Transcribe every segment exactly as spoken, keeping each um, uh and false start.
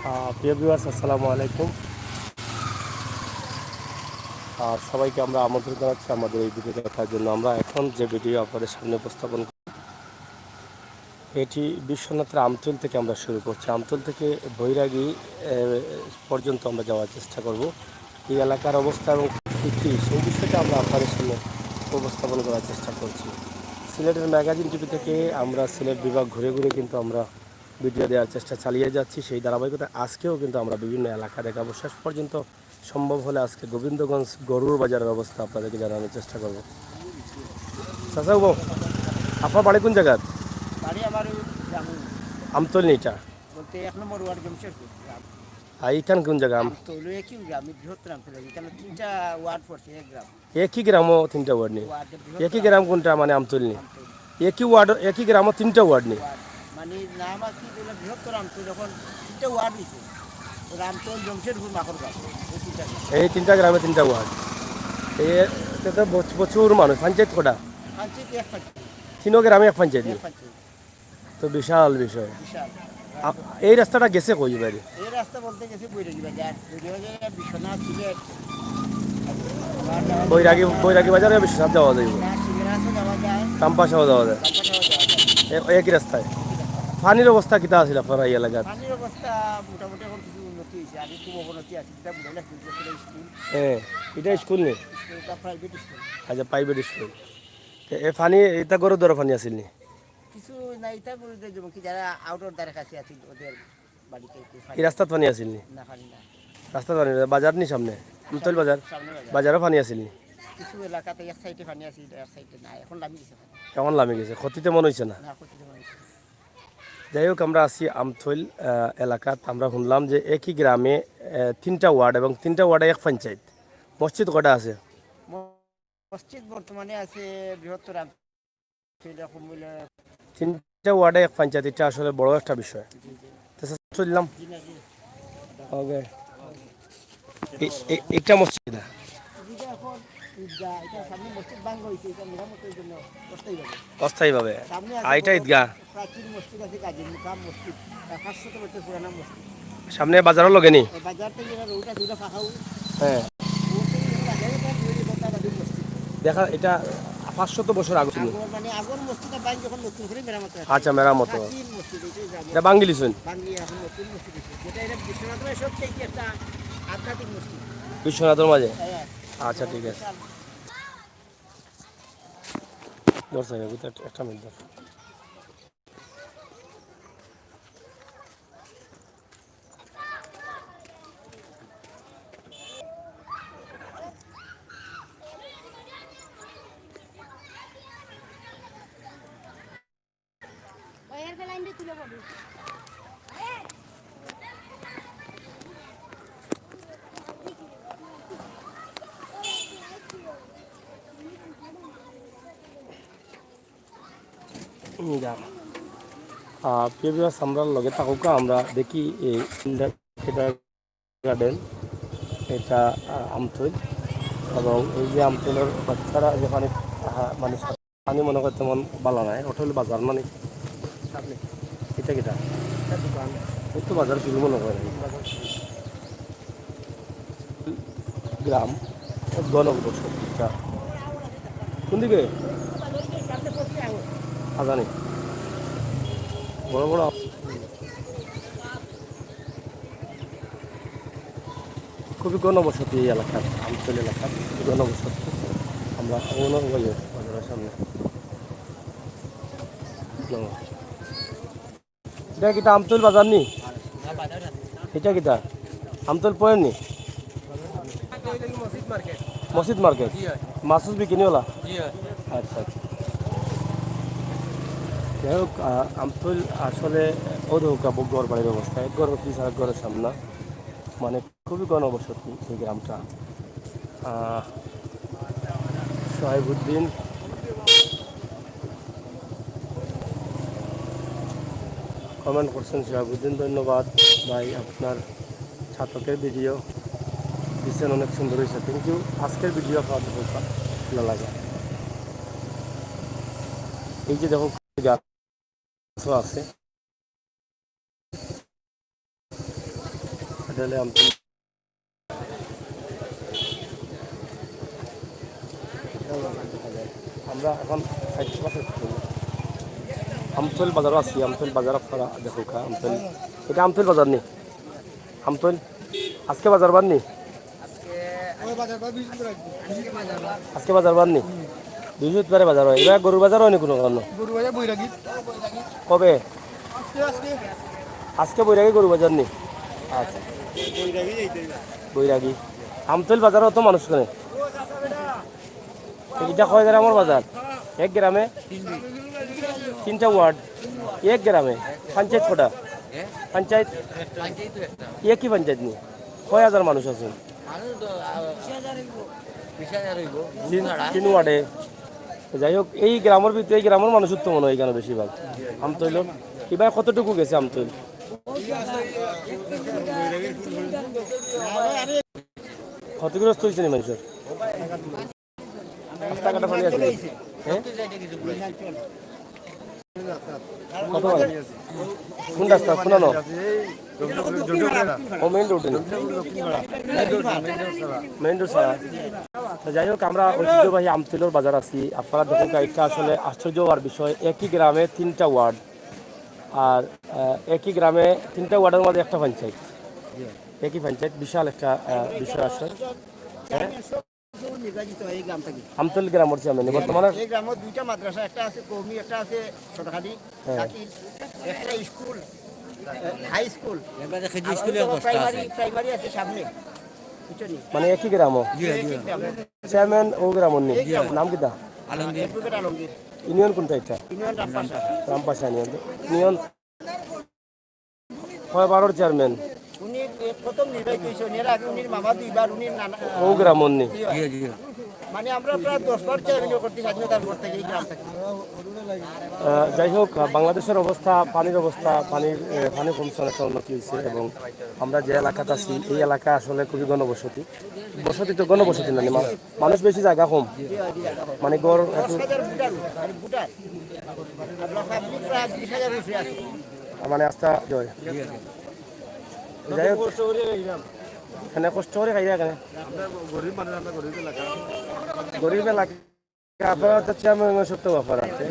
আহ, প্রিয় ভিউয়ার্স, আসসালামু আলাইকুম। আর সবাইকে আমরা আমন্ত্রণ জানাচ্ছি আমাদের এই ভিডিও দেখার জন্য। আমরা এখন যে ভিডিও আপনাদের সামনে উপস্থাপন করব, এটি বিশ্বনাথের আমতলী থেকে আমরা শুরু করছি। আমতলী থেকে বৈরাগী, এ, পর্যন্ত আমরা যাওয়ার চেষ্টা করব। এই এলাকার অবস্থা এবং কি কি, সেই বিষয়টা আমরা আপনাদের সামনে উপস্থাপন করার চেষ্টা করছি। সিলেটের ম্যাগাজিন টিভি থেকে আমরা সিলেট বিভাগ ঘুরে ঘুরে কিন্তু আমরা ভিডিও দেওয়ার চেষ্টা চালিয়ে যাচ্ছি। সেই ধারাবাহিকতা আজকেও কিন্তু আমরা বিভিন্ন এলাকা দেখাবো। শেষ পর্যন্ত সম্ভব হলে আজকে গোবিন্দগঞ্জ গরুর বাজারের অবস্থা আপনাদেরকে জানানোর চেষ্টা করব। চাচা গো, আপনার বাড়ি কোন জায়গাত? বাড়ি আমার ওই গ্রামে। আমতলী ইটা? বলতে এক নম্বর ওয়ার্ড জমশেরপুর গ্রাম। আর ইখান কোন জায়গা? আম- আমতলী একই গ্রাম, এই বৃহত্তর আমতলী। এখানে তিনটা ওয়ার্ড পড়ছে এক গ্রাম। একই গ্রামও তিনটা ওয়ার্ড নি? ওয়ার্ড, বৃহত্তর একই গ্রাম কোনটা, মানে আমতলী নি? আমতলী। একই ওয়ার্ড, একই গ্রামও তিনটা ওয়ার্ড নি? ওয়ার্ড। মানে নাম আর কি বলে বৃহত্তর আমতলী, যখন তিনটা ওয়ার্ড হইছে। আমতলী, জমশেরপুর, মাকড়গাঁও, এই তিনটা গ্রাম। এই তিনটা গ্রামে তিনটা ওয়ার্ড। এ, এতে তো প্রচ-, প্রচুর মানুষ। পঞ্চায়েত কটা? পঞ্চায়েত এক পঞ্চায়েত। তিনও গ্রামে এক পঞ্চায়েত নি? এক পঞ্চায়েত। তো বিশাল বিষয়। বিশাল। আ-, এই রাস্তাটা গেছে কই বাইরে? এই রাস্তা বলতে গেছে বৈরাগী বাজার, বৈরাগী বাজার, বিশ্বনাথ, সিলেট। আবার যাওয়া যায় বৈরাগী, বৈরাগী বাজারে বিশ্বনাথ যাওয়া যায়। না, সিঙ্গারা আছে যাওয়া যায়। কাম্পাসাও যাওয়া যায়। কাম্পাসাও যাওয়া যায়। এ-, একই রাস্তায়। পানির অবস্থা কিতা আছিল আপনার এই এলাকাত? পানির অবস্থা মোটামুটি এখন কিছু উন্নতি হয়েছে, আগে খুব অবনতি আছে, যেটা বুঝাইলে স্কুল, স্কুল। হ্যাঁ, এটা স্কুল নেই? স্কুল, এটা প্রাইভেট স্কুল। আচ্ছা, প্রাইভেট স্কুল। তো এ পানি, এটা গরুর ধরো পানি আছিল নি? কিছু না, এটা বলতে যেমন কি যারা আউটর ধারে কাছে আছে ওদের বাড়িতে একটু পানি। এই রাস্তাত পানি আছিল নি? না, পানি না। রাস্তাত পানি না, বাজার নি সামনে? আমতলী বাজার? সামনে বাজার। বাজারও পানি আছিল নি? কিছু এলাকাতে এক সাইডে পানি আছে, এক সাইডে না, এখন লামি গেছে পানি। এখন লামি গেছে, ক্ষতিতে মনে হইছে না? না, ক্ষতিতে মনে হইছে না। যাই হোক, আমরা আছি আমতলী, আহ, এলাকাত। আমরা শুনলাম যে একই গ্রামে, আহ, তিনটা ওয়ার্ড এবং তিনটা ওয়ার্ডে এক পঞ্চায়েত। মসজিদ কটা আছে? ম-, মসজিদ বর্তমানে আছে বৃহত্তর আম-, সেটা কম বলে। তিনটা ওয়ার্ডে এক পঞ্চায়েত, এটা আসলে বড় একটা বিষয়। জি, জি। তো স্যার, চললাম। জি, না, জি। ওকে। এ-, এ-, একটা মসজিদ না? এটা এখন ঈদগাহ, এটা সামনে মসজিদ ভাঙ্গা হয়েছে, এটা মেরামতের জন্য অস্থায়ীভাবে। অস্থায়ীভাবে? সামনে আছে আর এটা বড় ঈদগাহ? প্রাচীন মসজিদ আছে, গাজী মুকাম মসজিদ, আহ, পাঁচশত বছর পুরানা মসজিদ। সামনে বাজারও লগে নি? এই বাজার থেকে এটা রোড আছে, ওটা ফাঁকা হয়ে হ্যাঁ। রোড থেকে এটা বাজারে প্রায় দুই ঘন্টা বাদে মসজিদ। দেখা, এটা পাঁচশত বছর আগে ছিল। আগর, মানে, আগর মসজিদটা ভাঙি যখন নতুন করে মেরামত হয়। আচ্ছা, মেরামত হয়। প্রাচীন মসজিদ, এটাই জানি। এটা ভাঙি লিছুন? ভাঙি এখন নতুন মসজিদ হয়েছে। যেটা এটা বিশ্বনাথের সবচেয়ে একটা আধ্যাত্মিক মসজিদ। বিশ্বনাথের মাঝে? হ্যাঁ। আচ্ছা, ঠিক আছে। বিশাল। ধর, স্যার, এটা একটা মিনিট ধর। উম, যা। আহ, প্রিয় viewers, আমরা লগে থাকুক, আমরা দেখি এই ইন্ডা-, এটা গার্ডেন, এটা, আহ, আমতলী, এবং এই যে আমতলীর বাচ্চারা যেখানে, আহ, মানে পানি মনে হয় তেমন ভালো নাই, ওটা হলো বাজার মানে। এটা কিটা? এটা দোকান। এই তো বাজার শুরু মনে হয়। গ্রাম, ঘনবসতি। কোন দিকে? আজানি। বড় বড়। খুবই ঘনবসতি এই এলাকার, আমতলী এলাকার খুবই ঘনবসতি। আমরা অন্য বাজারের সামনে। এটা কিতা আমতলী বাজার নি? এটা কিতা? আমতলী পয়েন্ট নি? মসজিদ মার্কেট? মাসুস বিকিনিওয়ালা? আচ্ছা, আচ্ছা। যাই হোক, আহ, আমতলী আসলে ও দেখো, ঘর বাড়ির অবস্থা, এক ঘর অফিস আর এক ঘরের সামনে, মানে, খুবই ঘনবসতি এই গ্রামটা। আহ, সোহাইবুদ্দিন comment করছেন, সোহাইবুদ্দিন, ধন্যবাদ ভাই, আপনার ছাতকের ভিডিও দিচ্ছেন, অনেক সুন্দর হয়েছে। Thank you। আজকের ভিডিও আপনাদের খুব ভালো লাগে। এই যে দেখো, গাছও আছে। তাহলে আমতৈল, আমরা এখন সাইড পাশে আমতৈল বাজারো আছি। আমতৈল বাজার আপনারা দেখউক্কা। আমতৈল, ইটা আমতৈল বাজার নি? আমতৈল, আজকে বাজার বার নি? আজকে বাজার বার নি? বৃহস্পতিবারে বাজার অয়। ইবার গরুর বাজার অয়নি কুনু কারণে? গরুর বাজার বৈরাগী। কবে? আজকে, আজকে। আজকে বৈরাগী গরুর বাজার নি? আচ্ছা। বৈরাগী। আমতৈল বাজারো অত মানুষ কেনে? ইটা কয় গ্রামর বাজার? এক গ্রামে তিনটা ওয়ার্ড, এক গ্রামে পঞ্চায়েত কয়টা? পঞ্চায়েত? একই পঞ্চায়েত নি? কয় হাজার মানুষ আছে? মানুষ তো, আহ, বিশ হাজার অইবো, তিন, ছাড়া। তিন ওয়ার্ডে। যাই হোক, এই গ্রামর ভিতরে, এই গ্রামর মানুষর তো মনে অয় ইখানো বেশিরভাগ। আমতৈল, ইবার কতটুকু গেছে আমতৈল? ক্ষতিগ্রস্ত অইছে নি মানুষর? রাস্তাঘাটে পানি আছে নি? হ্যাঁ? কত পানি? কোন রাস্তা? কোন নো? ও, মেইন রোড নি? মেইন রোড ছাড়া। তো যাই হোক, আমরা ঐতিহ্যবাহী আমতৈলর বাজার আছি। আপনারা দেখউক্কা, ইটা আসলে আশ্চর্য অওয়ার বিষয়। একই গ্রামে তিনটা ওয়ার্ড, আর, আহ, একই গ্রামে তিনটা ওয়ার্ডর মাঝে একটা পঞ্চায়েত। একই পঞ্চায়েত, বিশাল একটা, আহ, বিষয় আসলে। হ্যাঁ? নির্বাচিত হয় এই গ্রাম থেকে। আমতৈল গ্রামর চেয়ারম্যান বর্তমানে? এই গ্রামে দুইটা মাদ্রাসা, একটা আছে কওমি, একটা আছে সরকারি, হ্যাঁ। বাকি একটা স্কুল, হাই স্কুল, এবারে কেজি আবার স্কুলের অবস্থা প্রাইমারি, আছে। প্রাইমারি আছে সামনে, বুঝছো নি? মানে একই গ্রামও? জি, একই জি। গ্রামে। চেয়ারম্যান ও গ্রামর নি? এই গ্রামর। নাম কিতা? আলমগীর। অ্যাডভোকেট আলমগীর। ইউনিয়ন কোনটা এটা? ইউনিয়ন রামপাশা। রামপাশা ইউনিয়ন। ইউনিয়ন কয়বারর চেয়ারম্যান? উনি প্রথম নির্বাচিত হয়েছেন, এর আগে উনির মামা দুইবার, উনির নানা, ও গ্রামর নি? জি, জি। মানে আমরা প্রায় দশ বার চেয়ারম্যান করতে স্বাধীনতার পর থেকে এই গ্রাম থেকে। আহ, যাই হোক, আহ, বাংলাদেশর অবস্থা, পানির অবস্থা, পানির, আহ, পানি কমছে, অনেকটা উন্নতি হয়েছে এবং আমরা যে এলাকাত আছি, এই এলাকা আসলে খুবই ঘনবসতি। বসতি তো ঘনবসতি না, মা-, মানুষ বেশি, জাগা কম। মানে ঘর একটু দশ হাজার ভোটার, মানে ভোটার। আমরা পাবলিক প্রায় বিশ হাজার উপরে আছে। মানে আস্তা জয়। যাই হোক, কষ্ট করি খাইরা কেনে? আমরা গরিব মানুষ, আমরা গরিব এলাকা। গরিব এলাকা, আপনারা তো চেয়ারম্যান, সত্য ব্যাপার আছে।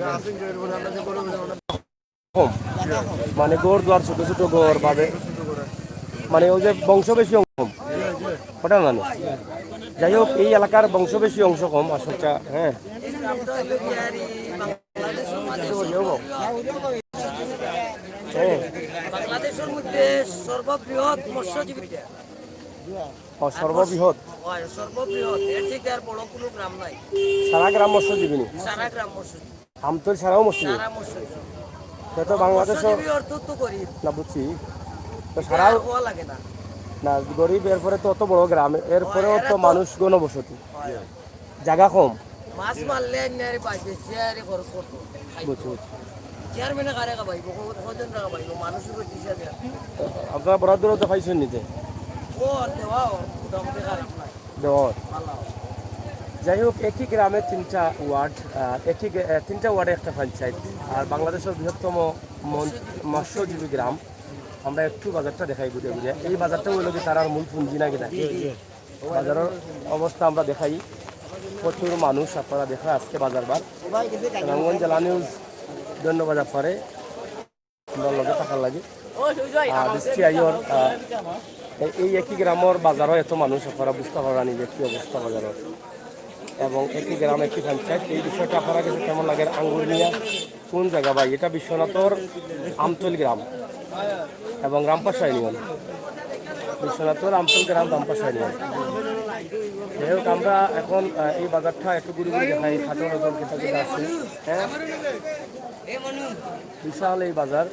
কম, মানে ঘর দুয়ার ছোট ছোট ঘর ভাবে, মানে ওই যে বংশ বেশি অংশ কম, ওটা না নি? যাই হোক, এই এলাকার বংশ বেশি অংশ কম আসলে, হ্যাঁ। বাংলাদেশের মধ্যে সর্ববৃহৎ মৎস্যজীবী। ও, সর্ববৃহৎ। হয়, সর্ববৃহৎ। এর থেকে আর বড় কোনো গ্রাম নাই। সারা গ্রাম মৎস্যজীবী নি? সারা গ্রাম মৎস্যজীবী। আমতৈল সারাও মৎস্যজীবী? সারা মৎস্যজীবী। তো, তো বাংলাদেশও মৎস্যজীবী অর্থ তো গরিব। না, বুঝছি। তো এটা সারা আর হওয়া লাগে না। না, গরিব, এরপরে তো অত বড় গ্রাম, এরপরেও হয়, এরা তো তো মানুষ ঘনবসতি। হয়। জাগা কম। মাছ মারলে আইনে আরে বাইশ বেশি আরে খরচ করতো। বুঝছি, বুঝছি। চেয়ারম্যানে কারে খাবাইবো, ক-, কজন টাকা পাইবো, মানুষের উপর হিসাবে। আপনারা বরাদ্দ তো পাইছেন নিতে? ও, দেওয়াও মোটামুটি খারাপ নয়। দেওয়াও। ভালো। যাই হোক, একই গ্রামে তিনটা ওয়ার্ড, আহ, একই গে-, আহ, তিনটা ওয়ার্ডে একটা পঞ্চায়েত। আর বাংলাদেশের বৃহত্তম মন-, মৎস্যজীবী গ্রাম। আমরা একটু বাজারটা দেখাই ঘুরে ঘুরে। এই বাজারটা হইলো কি তারার মূল পুঞ্জি না কিনা? বাজারর অবস্থা আমরা দেখাই, প্রচুর মানুষ, আপনারা দেখরা আজকে বাজার বার। রামগঞ্জ জেলা নিউজ, ধন্যবাদ আপনারে আমরার লগে থাকার লাগি। আর দৃষ্টি আইয়র, আহ, এই, এই একই গ্রামর বাজারও এত মানুষ, আপনারা বুঝতা পাররা নি যে কি অবস্থা বাজারর। এবং একই গ্রাম, একই পঞ্চায়েত, এই বিষয়টা আপনারা কাছে কেমন লাগে? আঙ্গুর মিয়া কোন জাগা ভাই? এটা বিশ্বনাথর আমতৈল গ্রাম এবং রামপাশা ইউনিয়ন। বিশ্বনাথর আমতৈল গ্রাম, রামপাশা ইউনিয়ন। যাই হোক, আমরা এখন, আহ, এই বাজারটা একটু ঘুরে ঘুরে দেখাই, হাটর ওজন কিতা কিতা আছে। হ্যাঁ, বিশাল এই বাজার।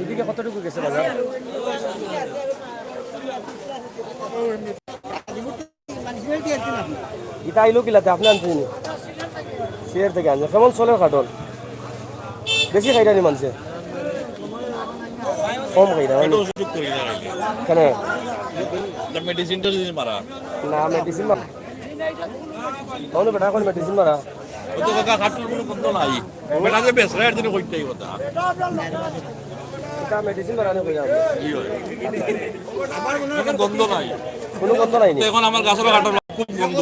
এদিকে কতটুকু গেছে বাজার? ইটা আইলো কিলাতে? আপনে আনছইন নি? সিলেট থাকি আনছইন। কেমন চলের কাঠল? বেশি খাইরা নি মানষে? কম খাইরা, হয় নি? এটা অসুখ করি না খাইলে। কেনে? এটা মেডিসিনটা যদি মারা। না, মেডিসিন মারা। তাহলে বেটা এখন মেডিসিন মারা। ও তো কাকা কাঠল কোনো বন্ধ নাই। বেটা যে বেচরা এর জন্য কইতেই কথা। এটা মেডিসিন বানানো কইরা আমরা। কোনো গন্ধ নাই। তো এখন আমার গাছের কাটার খুব গন্ধ।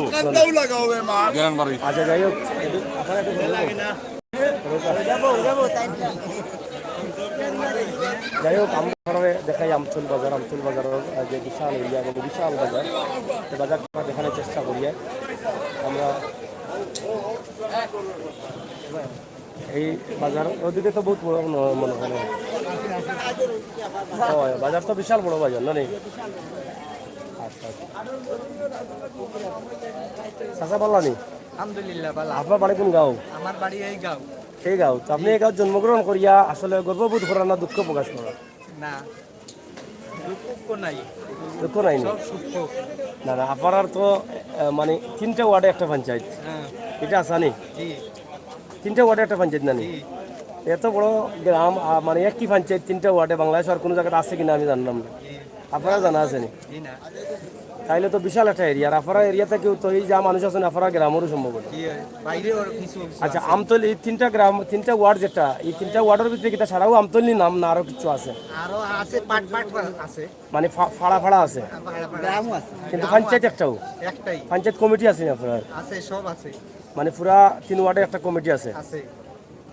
গ্রাম বাড়ি। আচ্ছা, যাই হোক, একটু, আপনারা একটু ঘুরে যান। যাই হোক, আমরা আপনারারে দেখাই আমতলী বাজার। আমতলী বাজারর, আহ, যে বিশাল এরিয়া এবং বিশাল বাজার, এই বাজার আমরা দেখানোর চেষ্টা করি। আমরা এই বাজার ওদিকে তো বহুত বড় মনে, মনে হয়। ও, বাজার তো বিশাল বড় বাজার, না নি? আচ্ছা, আচ্ছা। চাচা, ভালা নি? আলহামদুলিল্লাহ, ভালা। আপনার বাড়ি কোন গাঁও? আমার বাড়ি এই গাঁও। এই গাঁও। তো আপনি এই গাঁও জন্মগ্রহণ করিয়া আসলে গর্ববোধ করা না দুঃখ প্রকাশ করা? না, দুঃখ নাই। দুঃখ নাই নি? সব সুখ। না, না, আপনারার তো, আহ, মানে তিনটা ওয়ার্ডে একটা পঞ্চায়েত। হ্যাঁ। এটা আছে নি? জি। তিনটা ওয়ার্ডে একটা পঞ্চায়েত না নি? জি। এত বড় গ্রাম, আহ, মানে একই পঞ্চায়েত তিনটা ওয়ার্ডে, বাংলাদেশ আর কোনো জায়গাতে আছে কিনা আমি জানলাম না। জি। আপনারা জানা আছে নি? জি না। তাইলে তো বিশাল একটা এরিয়া। আর আপনারা এরিয়াতে কেউ তো এই যা মানুষ আছেন, আপনারা গ্রামেরও সম্ভবত। জি, বাইরে ওর কিছু অংশ আচ্ছা, আছে। আমতলী, এই তিনটা গ্রাম, তিনটা ওয়ার্ড যেটা, এই তিনটা ওয়ার্ডের ভিতরে কিতা সারাও আমতলী নাম না আরো কিছু আছে? আরো আছে, পাট পাট আছে। মানে ফা-, ফাড়া ফাড়া আছে? ফাড়া ফাড়া গ্রামও আছে। কিন্তু গ্রামও পঞ্চায়েত আছে। একটাও? একটাই। পঞ্চায়েত কমিটি আছে নি আপনার? আছে, সব আছে। মানে পুরা তিন ওয়ার্ডে একটা কমিটি আছে? আছে।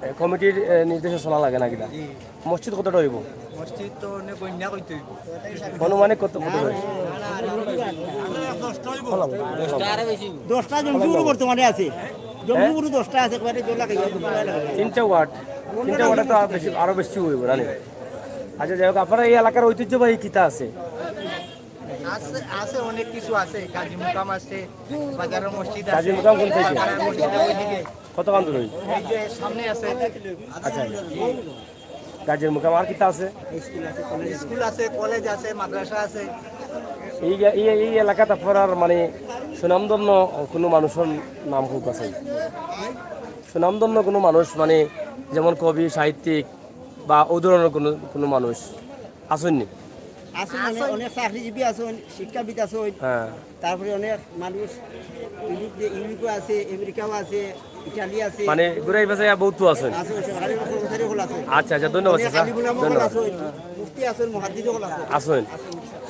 এ, কমিটির, এ, নির্দেশে চলা লাগে না কিতা? জি। মসজিদ কতটা হইব? মসজিদ তো অনেক গন্যা কইতে হইব। আনুমানিক কত, কত হইব? দশটা জমজুগুরু বর্তমানে আছে। জমজুগুরু দশটা আছে, একবারে জোলা খাইয়া। তিনটা ওয়ার্ড, তিনটা ওয়ার্ডে তো আরো বেশি, আরো বেশি হইব, না নি? আচ্ছা, যাই হোক, আপনারা এই এলাকার ঐতিহ্যবাহী কিতা আছে? আছে, আছে, অনেক কিছু আছে। গাজী মুকাম আছে, বাজারের মসজিদ আছে। গাজী মুকাম কোন সাইডে? বাজারের মসজিদ ওইদিকে। কতক্ষণ দূর হইব? এই যে সামনে আছে। আচ্ছা, গাজীর মুকাম আর কিতা আছে? স্কুল আছে, কলেজ আছে, মাদ্রাসা আছে। এই, এই, এই এলাকাত আপনার মানে সুনামধন্য কোনো মানুষের নাম খুব আছে? সুনামধন্য কোনো মানুষ মানে যেমন কবি, সাহিত্যিক বা ও ধরনের কোনো, কোনো মানুষ আছেন নি? আছে, মানে অনেক চাকরিজীবী আছে, শিক্ষাবিদ আছে। হ্যাঁ। তারপরে অনেক মানুষ ইউরোপ, ইউরোপও আছে, আমেরিকাও আছে, ইটালি আছে। মানে ঘুরাই ফেসাইয়া বহুত তো আছেন। আছে, সরকারি কর্মচারী হল আছে। আচ্ছা, আচ্ছা, ধন্যবাদ, অনেক চাচা। আলিম উলামা হল ধন্যবাদ। আছে, মুফতি আছে, মুহাদ্দিস হল আছে। আছেন।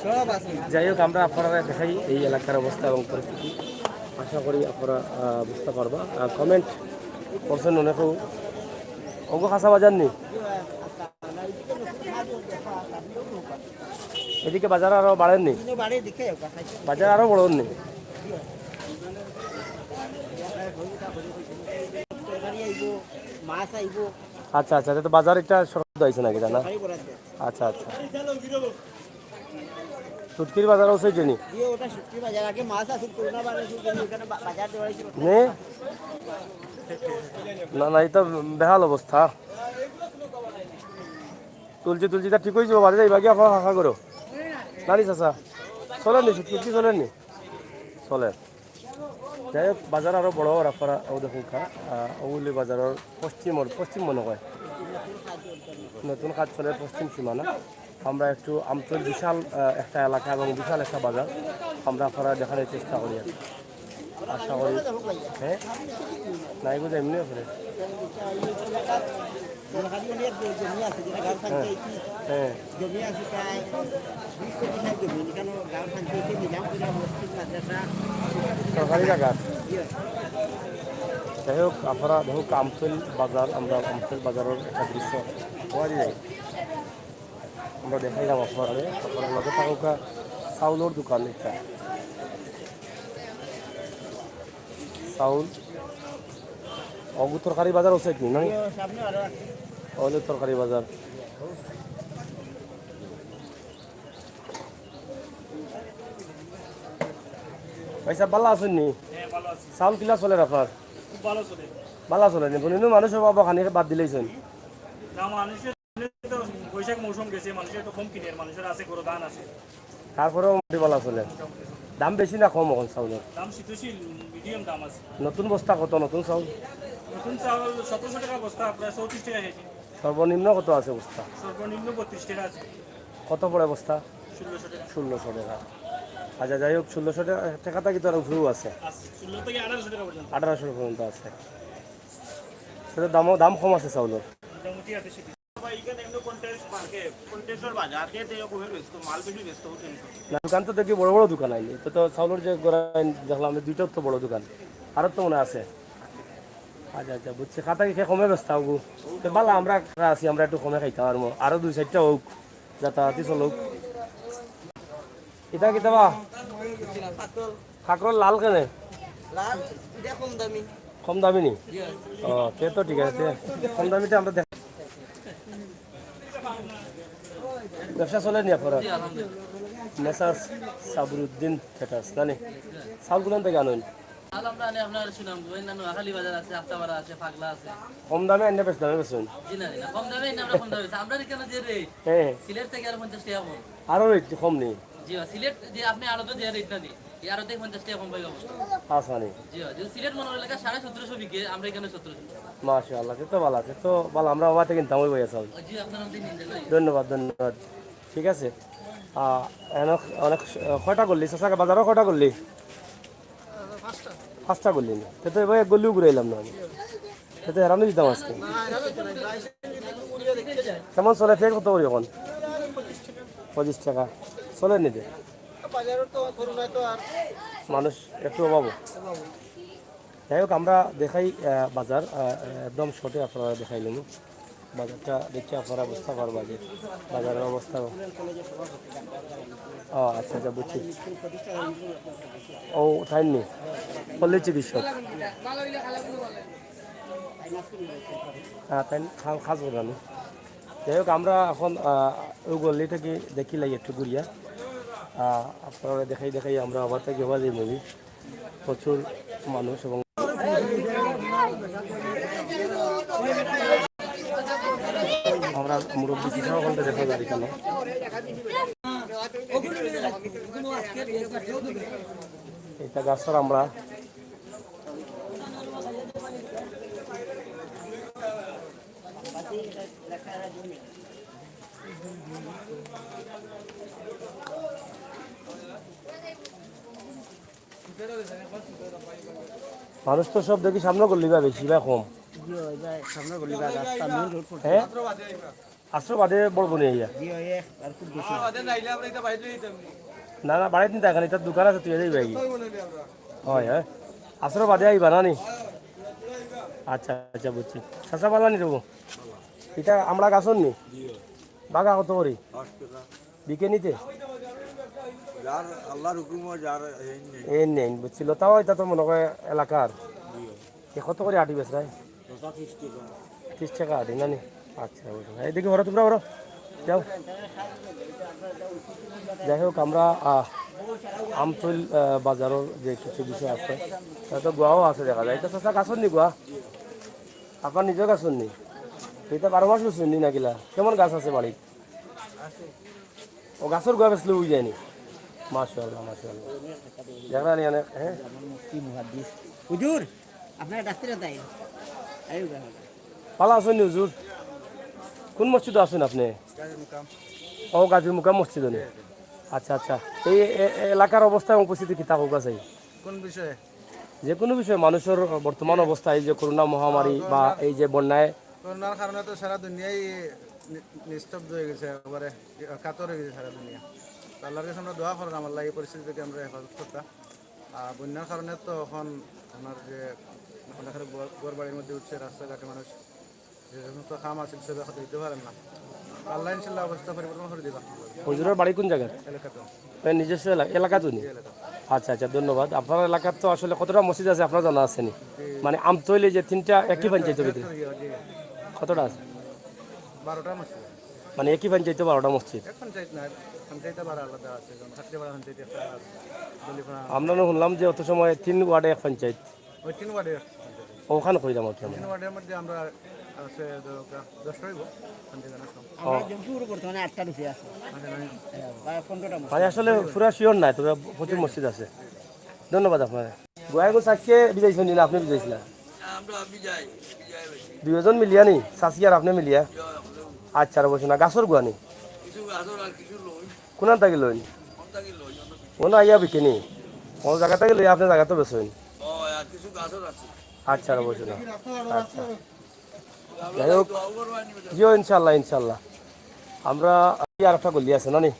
সব আছে। যাই হোক, আমরা আপনারা দেখাই এই এলাকার অবস্থা এবং পরিস্থিতি। আশা করি আপনারা, আহ, বুঝতে পারবা। আহ, কমেন্ট করছেন অনেকেও। অঙ্গ খাসা বাজার নি? এদিকে বাজার আরো বাড়ের নি? বাজার আরো বড় নি? তরকারি আইব, মাছ আইব। আচ্ছা, আচ্ছা, তো বাজার একটা সরকার আইছে নাকি, জানা? তরকারি বরাদ্দ। আচ্ছা, আচ্ছা। শুটকির বাজার আছে যে নি? জি, ওটা শুটকির বাজার। আগে মাছ আছিল, করোনা ভাইরাস হয়েছিল, ওখানে বা-, বাজার দেওয়া হয়েছিল। নে? না, না, এটা বেহাল অবস্থা। তুলছি, তুলছি, তা ঠিক হয়ে যাবো, বাড়ি যাইবা কি আপনারা হাঁকা করো? নানি চাচা, চলেন নি, শুটকি চলেন নি? চলে। যাই হোক, বাজার আরো বড় হওয়ার আপনারা, ও দেখুন খা, আহ, ওগুলি বাজারের পশ্চিম, ওর পশ্চিম মনে হয়। নতুন কাজ চলে পশ্চিম সীমানা। আমরা একটু আমতল বিশাল, আহ, একটা এলাকা এবং বিশাল একটা বাজার আমরা আপনারা দেখানোর চেষ্টা করি আর কি। আশা করি, হ্যাঁ? না, এগুলো এমনি আছে। সরকারি অনেক জমি আছে, যেটা গাঁও পঞ্চায়েতি হ্যাঁ। জমি আছে প্রায় বিশ পঁচিশ হাজার জমি, যেখানে গাঁও পঞ্চায়েতি নিজাম করে মসজিদ, মাদ্রাসা, সরকারি জায়গা। ইয়ে। যাই হোক, আপনারা দেখুন আমতল বাজার, আমরা আমতল বাজারের একটা দৃশ্য। ওয়ারি যাই। আমরা দেখাইলাম আপনারা, আপনারা লগে থাকুকা চাউলর দোকান এটা। চাউল। অগু তরকারি বাজার আছে কি, না? সামনে আরো আছে। অইলে তরকারি বাজার। ভাই সাহেব, ভালা আছইন নি? হ্যাঁ, ভালা আছি। চাউল কিলা চলের আপনার? খুব ভালা চলে। ভালা চলে নি? বলিনু মানুষ অভাব খানি বাদ দিলাইছইন। না, মানুষের তো বৈশাখ মৌসুম গেছে, মানুষের একটু কম কিনের, মানুষের আছে, গরু ধান আছে। তারপরেও মোটামুটি ভালা চলে। দাম বেশি না কম অখন চাউলর? দাম স্থিতিশীল, মিডিয়াম দাম আছে। নতুন বস্তা কত নতুন চাউল? নতুন চাউল সতেরোশো টাকা বস্তা, প্রায় চৌত্রিশ টাকা কেজি। সর্বনিম্ন কত আছে বস্তা? সর্বনিম্ন বত্রিশ টাকা আছে। কত পড়ে বস্তা? ষোলোশো টাকা। ষোলোশো টাকা। আচ্ছা, যাই হোক, ষোলোশো টাকা, টাকা থাকি তো আর উপরেও আছে। আছে, ষোলো থেকে আঠারোশো টাকা পর্যন্ত। আঠারোশো পর্যন্ত আছে। সেটা দামও, দাম কম আছে চাউলর। মোটামুটি আঠারোশো। ভাই, এখানে এমনি কন্টেস্ট মার্কেট, কন্টেস্টর বাজার, খেতে কমে ব্যস্ত, মাল বেশি ব্যস্ত, ও টেনশন। না, দোকান তো দেখি বড় বড় দোকান আইনি। তো, তো চাউলর যে গড়া দেখলাম, এই দুইটার তো বড় দোকান। আরো তো মনে আছে। আচ্ছা, আচ্ছা, বুঝছি। খাতা কি কমে ব্যস্ত হবো? তো ভালা, আমরা আছি, আমরা একটু কমে খাইতাম পারমু। আরো দুই চাইরটা হোক, যাতায়াতি চলুক। ইটা কিতা বা? কাঁকরোল লাল কেনে? লাল, ইটা কম দামি। কম দামি নি? জি। ও, তে তো ঠিক আছে। কম দামিটা আমরা দেখ-, ব্যবসা চলে নি আপনার? জি, আলহামদুলিল্লাহ। মেসার্স সাবরুদ্দিন থিয়েটার্স, না নি? চাউল কোন থাকি আনইন? চাউল আমরা আনি আপনার সুনামগঞ্জ, অন্যান্য নোয়াখালী বাজার আছে, আস্তাপাড়া আছে, পাগলা আছে। কম দামে আনলে বেশ দামে বেচইন? জি না, জি না, কম দামে আনি আমরা কম দামে বেচি। আমরা এখানে যে রেট, হ্যাঁ। সিলেট থেকে আরো পঞ্চাশ টাকা কম। আরো রেট কম নি? জি, সিলেট যে আপনি আড়তে যে রেট না নি, এই আড়তে পঞ্চাশ টাকা কম পাইবা অবস্থা। আচ্ছা নি। জি, জি, সিলেট মনে হয় এলাকা সাড়ে সতেরোশো বিকে, আমরা এখানে সতেরোশো। মাশাআল্লাহ, সে তো ভালা, সে তো ভালা, আমরা ওবা থাকি কিনতাম ওই বই আসাল। জি, আপনার মধ্যে নিন যাবে। ধন্যবাদ, ধন্যবাদ। ঠিক আছে। আহ, অনেক, অনেক, আহ, কয়টা করলি? চাচা, বাজারও কয়টা করলি? পাঁচটা করলি না? তে তো এবার এক গলিও ঘুরাইলাম না আমি। তে তো হেরানো দিতাম আজকে। কেমন চলে? ফের কত করি এখন? পঁচিশ টাকা। চলে নিতে। মানুষ একটু অভাব। যাই হোক, আমরা দেখাই, আহ, বাজার, আহ, একদম শর্টে আপনারা দেখাইলাম। বাজারটা দেখি আপনারা বুঝতা পারবা যে বাজারর অবস্থা। ও আচ্ছা, আচ্ছা, বুঝছি। ও, তাইন নি? পল্লী চিকিৎসক। হ্যাঁ, তাইন খা-, কাজ করেন। যাই হোক, আমরা এখন, আহ, ওই গল্লি থেকে দেখিলাই একটু ঘুরিয়া। আহ, আপনারা দেখাই দেখাই আমরা আবার থাকি হওয়া যাই movie। প্রচুর মানুষ এবং আমরা মুরব্বী কিছু ওখানটা দেখা যায় কেন। এটা গাছর আমরা মানুষ তো সব দেখি সামনে গল্লি বা বেশি বা কম। জি, ওই যে সামনে গল্লি বা রাস্তা, মেইন রোড পড়ছে। হ্যাঁ? আশ্রয় বাদে বড় বনে আইয়া। জি, ওই এক আর খুব বেশি। না, না, বাড়িত নিতা এখানে, তার দোকান আছে, তুই যাই ভাই। হয়, হয়। আশ্রয় বাদে আইবা না নি? আচ্ছা, আচ্ছা, বুঝছি। চাচা বালা নি রবো? এটা আমরা গাছর নি? বাগা কত করি? বিকে নিতে? যার আল্লাহর হুকুম, যার এই নেই। এই নেই, বুঝছি। লতাও এটা তো মনে হয় এলাকার। জি। এ কত করি আটি বেচরায়? লতা ত্রিশ টাকা। ত্রিশ টাকা আটি না নি? আচ্ছা, বুঝলাম। এইদিকে বড়, তোমরা বড়। যাও। যাই হোক, আমরা, আহ, আমতৈল, আহ, বাজারর যে কিছু বিষয় আছে, তাতে গুয়াও আছে দেখা যায়। এটা চাচা গাছর নি গুয়া? আপনার নিজর গাছর নি? এটা বারো মাস গাছর নি না কিলা? কেমন গাছ আছে বাড়িত? ও গাছর গুয়া বেচলে অই যায়নি? মাশাআল্লাহ, মাশাআল্লাহ। দেখরা নি অনেক, হ্যাঁ? মুফতি মুহাদ্দিস। হুজুর, আপনার ডাকতে তাই। আইও গা। ভালা আছইন নি হুজুর? কোন মসজিদো আছইন আপনে? গাজীর মুকাম। ও, গাজীর মুকাম মসজিদো নি? আচ্ছা, আচ্ছা। এই এ-, এ-, এলাকার অবস্থা এবং পরিস্থিতি কিতা কউক্কা চাই? কোন বিষয়ে? যে কোনো বিষয়ে, মানুষর বর্তমান অবস্থা, এই যে করোনা মহামারী বা এই যে বন্যায়। করোনার কারণে তো সারা দুনিয়াই নি-, নিস্তব্ধ হয়ে গেছে, একেবারে কাতর হয়ে গেছে সারা দুনিয়া। তো আল্লাহর কাছে আমরা দোয়া করলাম, আল্লাহ এই পরিস্থিতি থেকে আমরা হেফাজত করতা। আর বন্যার কারণে তো এখন আমার যে অনেকের ঘর, ঘর বাড়ির মধ্যে উঠছে, রাস্তাঘাটে মানুষ যে সমস্ত কাম আছে, সব এখন দিতে পারেন না। আল্লাহ ইনশাল্লাহ অবস্থা পরিবর্তন করে দিবা। হুজুরের বাড়ি কোন জায়গায়? এলাকাতে। মানে নিজস্ব এলা-, এলাকাতে নি? এই এলাকা। আচ্ছা, আচ্ছা, ধন্যবাদ। আপনার এলাকার তো আসলে কতটা মসজিদ আছে আপনার জানা আছে নি? জি। মানে আমতৈলে যে তিনটা একই পঞ্চায়েতের ভিতরে? জি, জি। কতটা আছে? বারোটা মসজিদ। মানে একই পঞ্চায়েতে বারোটা মসজিদ? এক পঞ্চায়েত না, পঞ্চায়েত আবার আলাদা আছে, যেমন খাটলিপাড়া পঞ্চায়েত একটা, আলাদা, দলিপাড়া। আমরা না শুনলাম যে অত সময় তিন ওয়ার্ডে এক পঞ্চায়েত। ওই তিন ওয়ার্ডে এক পঞ্চায়েত। ওখানে কইলাম আর কি আমরা। তিন ওয়ার্ডের মধ্যে আমরা আছে ধরো প্রায় দশটা হইব, পঞ্চায়েত আসলাম। আমরা ও। জমপুর বর্তমানে আটটা রুপি আছে। আচ্ছা, মানে হ্যাঁ, প্রায় পনেরোটা মসজিদ। মানে আসলে পুরা শিওর নাই, তবে প্রচুর মসজিদ আছে। ধন্যবাদ আপনারে। গুয়াগুছ আজকে ভিজাইছইন নি না আপনে ভিজাইছিলা? আমরা ভিজাই, ভিজাই বেশি। দুইজন মিলিয়া নি? চাচি আর আপনে মিলিয়া? আচ্ছা, আর বসো না, গাছর গুয়া নি? কিছু গাছর আর কিছু লই। কোনান থাকি লইন? কোন থাকি লই? অন্য কিছু। ও না, আইয়া বিকে নি? কোন জায়গা থাকি লই, আপনে জায়গা তো বেচইন। ও, আর কিছু গাছর আছে। আচ্ছা, আর বসো না। আচ্ছা। যাই হোক, জিও, ইনশাল্লাহ, ইনশাল্লাহ। আমরা এই আর একটা গল্লি আছে না নি?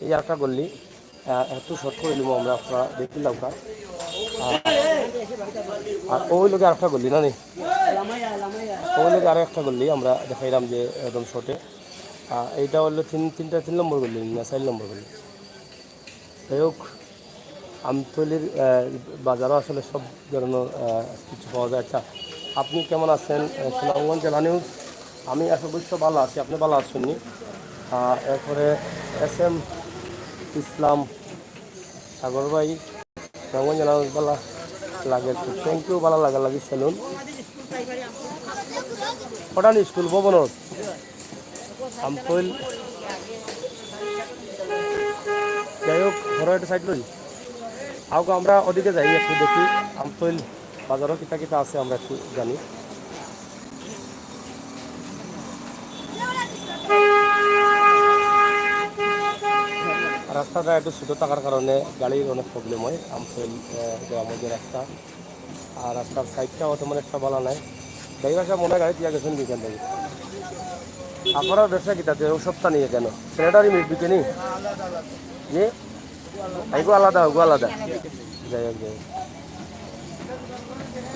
এই আর একটা গল্লি, আহ, একটু শর্ট করি নিব আমরা, আপনারা দেখি লাউকা। আর, আর ওই লগে আর একটা গল্লি না নি? ওই লগে আরো একটা গল্লি আমরা দেখাইলাম যে একদম শর্টে। আহ, এইটা হলো তিন, তিনটা, তিন নম্বর গল্লি না চার নম্বর গল্লি। যাই হোক, আমতলির, আহ, বাজারও আসলে সব ধরনের, আহ, কিছু পাওয়া যায়। আচ্ছা, আপনি কেমন আছেন? আহ, সুনামগঞ্জ জেলা নিউজ, আমি আশা অবশ্য ভালো আছি, আপনি ভালো আছেন নি? আহ, এরপরে এস এম ইসলাম সাগর ভাই, সুনামগঞ্জ জেলা নিউজ ভালো লাগে, থ্যাংক ইউ, ভালো লাগা লাগি সেলুন। কটা নি স্কুল ভবনর? আমতইল। যাই হোক, ধরো একটা সাইড লই। আউক আমরা ওদিকে যাই, একটু দেখি আমতইল বাজারও কিতা কিতা আছে আমরা একটু জানি। রাস্তাটা একটু ছোটো থাকার কারণে গাড়ির অনেক প্রবলেম হয় আমতইল, আহ, গ্রামের যে রাস্তা। আর রাস্তার সাইডটাও তেমন একটা ভালো নাই। ড্রাইভার সাহেব মনে হয় গাড়ি দিয়ে গেছেন বিকেল থেকে। আপনারা ব্যবসা কিতাতে ও সপ্তাহ নিয়ে কেন? স্যানিটারি মিট বিকে নি? জি? এইগো আলাদা, ওগো আলাদা। যাই হোক, যাই হোক।